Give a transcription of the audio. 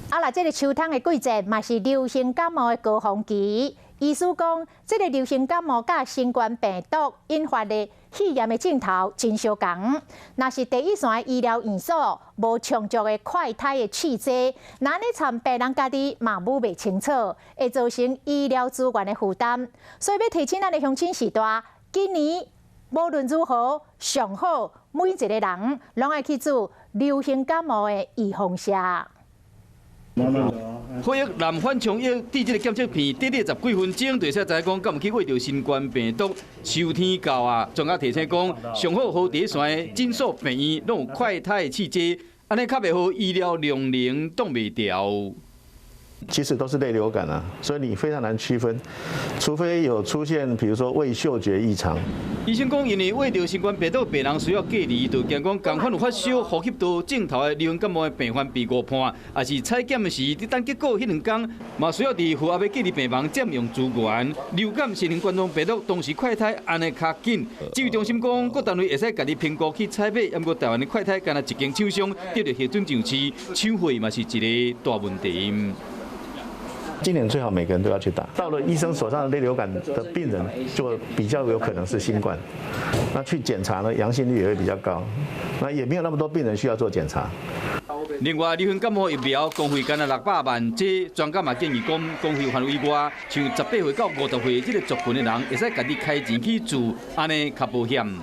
啊，若這个秋冬的季節嘛是流行感冒的高峰期。醫師講，這个流行感冒佮新冠病毒引發的肺炎的症頭真相仝。若是第一線的醫療院所無充足的快篩的試劑，若按呢蕁病人家己嘛摸袂清楚，會造成醫療資源的負擔。所以欲提醒咱的鄉親序大，今年無論如何，上好每一个人攏愛去注流行感冒的預防射。火藥南反衝疫，佇這个檢測片短短十幾分鐘，就會使知影講敢有去秽著新冠病毒。秋天到啊，專家提醒講，上好予第一線的診所病院攏有快篩的試劑，按呢較袂予醫療量能擋袂牢。其實都是類流感啊，所以你非常難區分，除非有出現，比如說味嗅覺異常。醫生講，因為秽著新冠病毒病人需要隔離，就驚講仝款有發燒、呼吸道症頭的流行感冒的病患被誤判，抑是採檢時佇等結果彼兩工，嘛需要佇負壓的隔離病房佔用資源。流感、新型冠狀病毒同時快篩按呢較緊。指揮中心講，各單位會使家己評估去採買，毋過台灣的快篩干焦一間廠商得著核准上市，搶貨嘛是一个大問題。今年最好每個人都要去打。到了醫生手上的類流感的病人，就比較有可能是新冠。那去檢查呢，陽性率也會比較高。那也沒有那麼多病人需要做檢查。另外，流行感冒疫苗公費干焦600萬劑，專家嘛建議講，公費範圍外，像18歲到50歲這个族群的人，會使家己開錢去注，按呢較保險。